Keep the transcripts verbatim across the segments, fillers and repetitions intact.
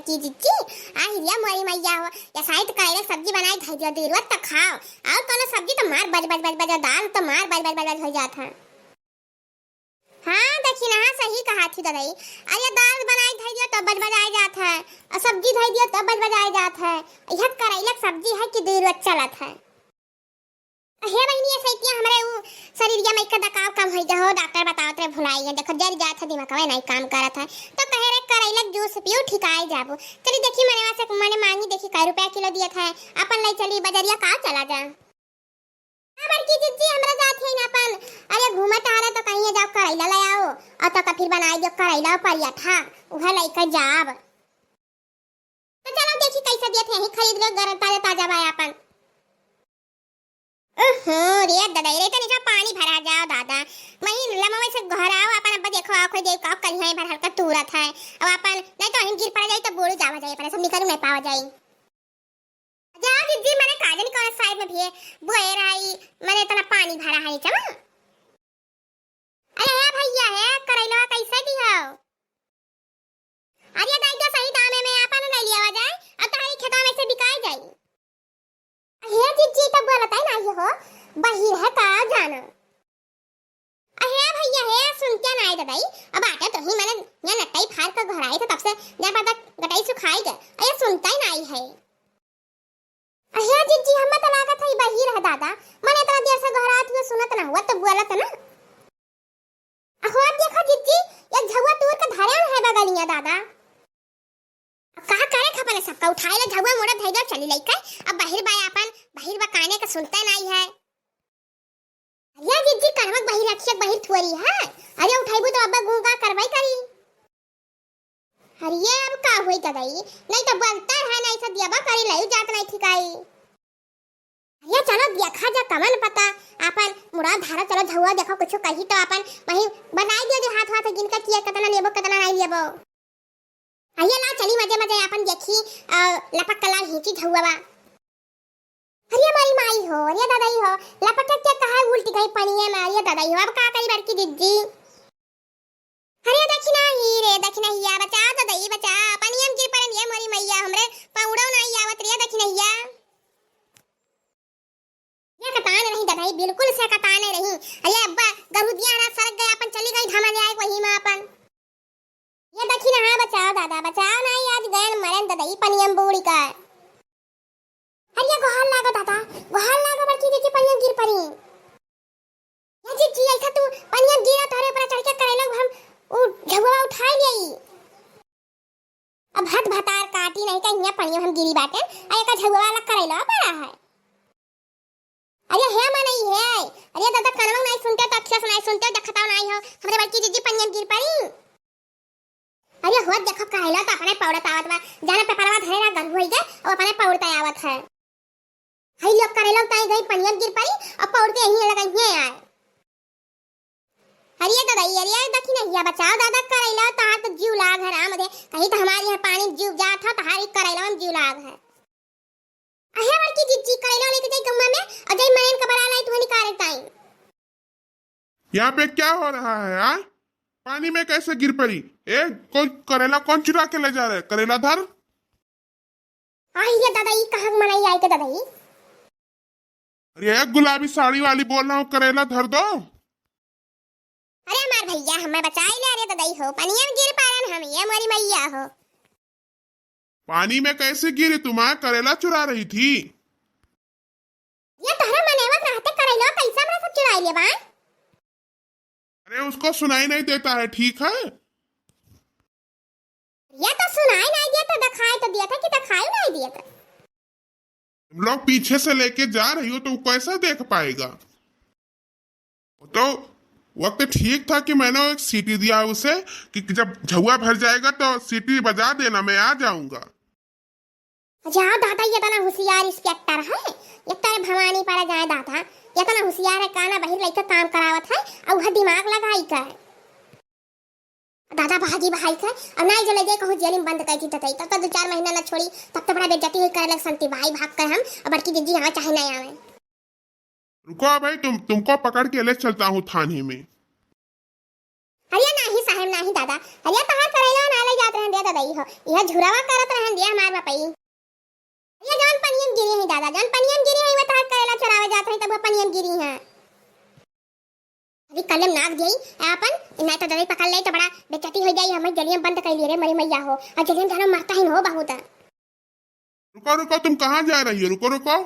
की जिज्जी, आ हिरिया मोरी मैया हो, या साइत करैला सब्जी बनाई धई दियो, दीरुआ त खाओ। और कोनो सब्जी तो मार बज बज बज बज, दाल तो मार बज बज बज बज हो जात है। हाँ, दखिनहा सही कहा थी ददई। अरे दाल बनाई धई दियो तो बज बज आए जात है, और सब्जी धई दियो तो बज बज आए जात है। यह करैला के सब्जी है कि दीरुआ चलत है। हे बहिनी, ऐसे इतिया हमरे उ शरीरिया में एक दकाव कम होई गए हो, डॉक्टर बतावत रहे भुलाई गए। देखो जर जात है, दिमागवा नहीं काम करत है, तो कहे रहे करैला के जूस पियो, ठिकाए जाबो। चली देखी मनवा से, मने मांगी देखी कै रुपया किलो दियत है, अपन ले चली बजरिया का चला जा। हाँ बड़की जिज्जी, हमरा जात है ना अपन, अरे घूमत आ रहे तो कहीं जाओ करैला ले आओ, और तो का फिर बनाई दियो करैला और परिया था, उहे लेकर जाब। तो चलो देखी कैसे दियत है, यही खरीद लो, गरम ताजा ताजा बा अपन। ओहो रे ददई रे, तनी सा पानी भरा जाओ दादा। वहीं लमवे से घर आओ अपन, अब देखो आओ कोई देव का कहीं है भर हल्का तूरत है। अब अपन नहीं तो वहीं गिर पड़ा जाई तो बोलू जावा जाई, अपन सब निकल नहीं पावा जाई। जा जिज्जी, मने काजन कौन साइड में भी है, बोए रही, मने इतना पानी भरा है नीचे में। अरे हे भैया, हे करैलवा कैसे दिहो? अरे दाई के सही दामे में आपन नहीं लियावा जाए, अब तोहरी खेतवा में से बिकाई जाई। हे जिज्जी, तो बोलत है ना ये हो, बहिर है का जानो। अहे भैया, हे सुनते ना आए ददाई, अब आटे तो ही मैंने यहाँ नटाई फाड़ कर घर आई था, तब से जब तक गटाई सुखाई गए, अरे सुनता ही ना आई है। अहे जिज्जी, हमें तो लागत है बहिर है दादा, मने इतना देर से घर आत हुए सुनत ना हुआ तो बोलत ना। अहो देखो जिज्जी, एक झउआ तूर के धरे है बगलिया दादा। अब का करे खपले, सबका उठाए ले झउआ मोड़ा धइले चली लइके। अब बहिर बा आपन, बहिर बा काने के सुनते नाई है। अरे जिज्जी, कनवक बहिर रखियक बहिर थुअरी है। अरे उठाइबू तो अब गूंगा करवाई करी। अरे अब का हुई ददाई, नहीं तो बोलता है, नहीं से दियाबा करी, लई जात नहीं ठिकाई। अरे चलो देखा जा कमन पता, आपन मुड़ा धारा चलो झउआ देखो कुछ कही तो आपन वही बनाई दियो जे हाथ हाथ गिन के किया कितना लेबो कितना नहीं लेबो। अरे ला चली मजे मजे आपन देखी, अ, लपक कला हिंची झउआ बा। अरे हमारी माई हो, अरे दादाई हो, लपक के कहा उल्टी गई पनिया में, अरे दादाई हो, अब का करी बड़की जिज्जी? अरे दखिना ही रे, दखिना हिया, बचा ददाई, बचा, पनिया में गिर पड़न, ये मोरी मैया, हमरे पौड़ो नहीं आवत रे, दखिना हिया। ये कतान नहीं ददाई, बिल्कुल से कतान नहीं। अरे अब्बा, गरुदिया ना सरक गया, अपन चली गई धामा ले आए वही में अपन। ये दखिना, हाँ, बचाओ दादा, बचाओ नहीं, आज गैन मरन ददाई, पनिया में बूड़ी का। अरे गोहार लागो दादा, गोहार लागो बड़की जिज्जी, पनिया में गिर पड़ी। ये जिज्जी, ऐसा तू पनिया में गिरा, तोहरे ऊपर चढ़ के करे लोग, हम उ झउआ उठाए लेई। अब हथ भतार काटी नहीं कहीं पनिया हम गिरी बाटे, आ एका झउआ वाला करे लो बड़ा है। अरे हे मनई हे, अरे दादा कनवा नहीं सुनते तो अखिया से नहीं सुनते, देखता नहीं हो, हमरे बड़की जिज्जी पनिया में गिर पड़ी। अरे हो देखो कहलो तो अपने पौड़त आवत बा, जाने पेपरवा धरे ना गरु होई गए, और अपने पौड़त आवत है। हई लोग करे लोग ताई गई पनिया में गिर पड़ी, और पौड़ते यहीं लगा ये आए। अरे दादा, अरे दखिना हिया बचाओ दादा, करैला तहार तो जीव लाग है राम दे, कहीं तो हमारे यहाँ पानी में जीव जात है, तहार एक करैला में जीव लाग है। अहे बड़की जिज्जी, करैला लेके जाई गम्मा में, और जाई मरेन का बड़ा लाई तुम्हें निकाले टाइम। यहाँ पे क्या हो रहा है, हाँ? पानी में कैसे गिर पड़ी? ए, कौन करैला कौन चुरा के ले जा रहा है? करैला धर। आई ये दादा, ई कहाँ के मनई आई के दादा ई? अरे, एक गुलाबी साड़ी वाली बोल रहा हूँ, करैला धर दो। अरे हमार भैया, हमें बचाई ले, अरे दादा ई हो, पनिया में गिर पारन हम, ये मोरी मैया हो। पानी में कैसे गिरी? तुम्हारा करैला चुरा रही थी। ये तोहरा मनेवत रहते करैला कैसे हमरा सब चुराई ले बा? अरे, उसको सुनाई नहीं देता है, ठीक है? ये तो सुनाई नहीं दिया, तो दिखाई तो दिया था कि दिखाई नहीं दिया था। तुम लोग पीछे से लेके जा रही हो, तो वो कैसे देख पाएगा? तो वक्त ठीक था कि मैंने एक सीटी दिया उसे कि जब झउआ भर जाएगा तो सीटी बजा देना, मैं आ जाऊंगा। जा दादा, ये इतना होशियार इंस्पेक्टर है, ये तेरे भवानी पड़ा जाए दादा, ये इतना होशियार है, काना बहिर लइके काम करावत है, और वह दिमाग लगाई का। दादा भागी भाई का, और नहीं जो ले जाए कहूँ जेल में बंद कर दी ददाई, तब तो दो चार महीना ना छोड़ी, तब तो बड़ा बेइज्जती हुई करे लग संती भाई भाग कर हम, और बड़की दीदी यहाँ चाहे नहीं आवे। रुको भाई, तुम, तुमको पकड़ के ले चलता हूँ थाने में। अरे नाही साहेब, नाही दादा, अरे तहार करैला ना ले जात रहन रे ददाई, तो यह झुरावा करत रहन दिया हमार बपई। ये जौन पनियम गिरी है दादा, जौन पनियम गिरी है, वो तहार करेला चोरावे जात है, तब वो पनियम गिरी है। अभी कलम नाक दियई आपन, नहीं तो ददई पकड़ ले तो बड़ा बेइज्जती हो जाई। हमें जलियम बंद कर लिए रे मरी मैया हो, और जलियम जानो मरता ही हो बहुत। रुको, रुको, तुम कहाँ जा रही हो? रुको, रुको।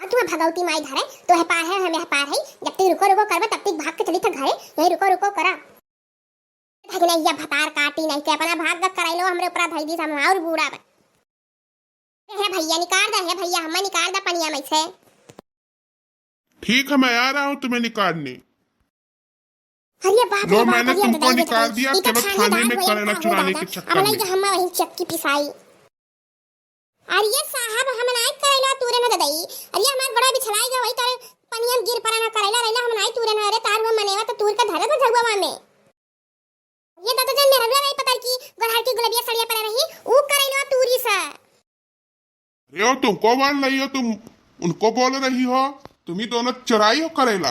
हाँ, तू भगवती माई धरे, तो है पार है, हम यह पार है। जब तक रुको, रुको करबे, तब तक भाग के चली था घरे। यही रुको, रुको करा। भगनैया भतार काटी नहीं के अपना भाग ग कराई लो, हमरे ऊपर धई दी, हम और बूढ़ा बन। हे भैया, निकाल दे, हे भैया, हमें निकाल दे पनिया में से। ठीक है, मैं आ रहा हूँ तुम्हें निकालने। अरे बाप लो, रे बाप, मैंने अरे तुमको ददाई निकाल दिया, ई तो चलो थाने थाने में दांत करेला वही चुराने दादा। के चक्कर अब में। नहीं हम वही चक्की पिसाई। अरे साहब, हम नाई करेला तूरे न ददाई। अरे हमार गोड़ा बिछलाई गवा, वही तारे पनिया में गिर परा न करेला रहला, हम नाई तूरे न। अरे तार हुआ मनेवा तो तूर का धरे तो झगुआ में। ये दादा जन मेहरुआ रही पता की गोरहर की गुलबिया सड़िया परा रही, ऊ करेला तूरी सा। अरे ओ, तुमको बोल रही हो, तुम उनको बोल रही हो, तुम ही दोनों चुराई हो करेला।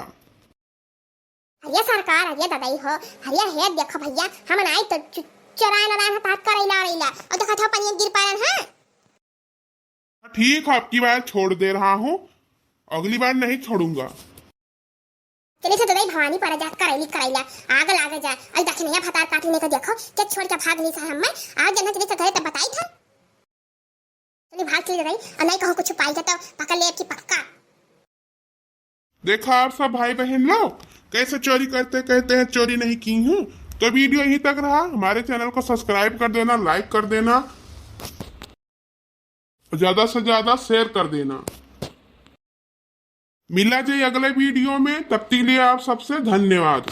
अरे सरकार, अरे ददाई हो, अरे हे देखो भैया, हम नाई तो चु-, चुराए ना रहन, तात करैला रैला, और देखो था पनिया गिर पारन है। ठीक है, अब की बार छोड़ दे रहा हूँ, अगली बार नहीं छोड़ूंगा। चली से ददाई भवानी पर जा, करैली करैला, आग लागे जा, और दक्षिणैया भतार काटी नहीं तो देखो, के छोड़ के भाग नहीं सा हमें, आज जना चली से घरे तब बताई था। चली भाग चली ददाई, और नहीं कहूँ कुछ पाई तो पकड़ ले अब की पक्का। देखा आप सब भाई बहन लोग, कैसे चोरी करते, कहते हैं चोरी नहीं की हूँ। तो वीडियो यहीं तक रहा। हमारे चैनल को सब्सक्राइब कर देना, लाइक कर देना, ज्यादा से ज्यादा शेयर कर देना। मिला जाए अगले वीडियो में, तब तक के लिए आप सबसे धन्यवाद।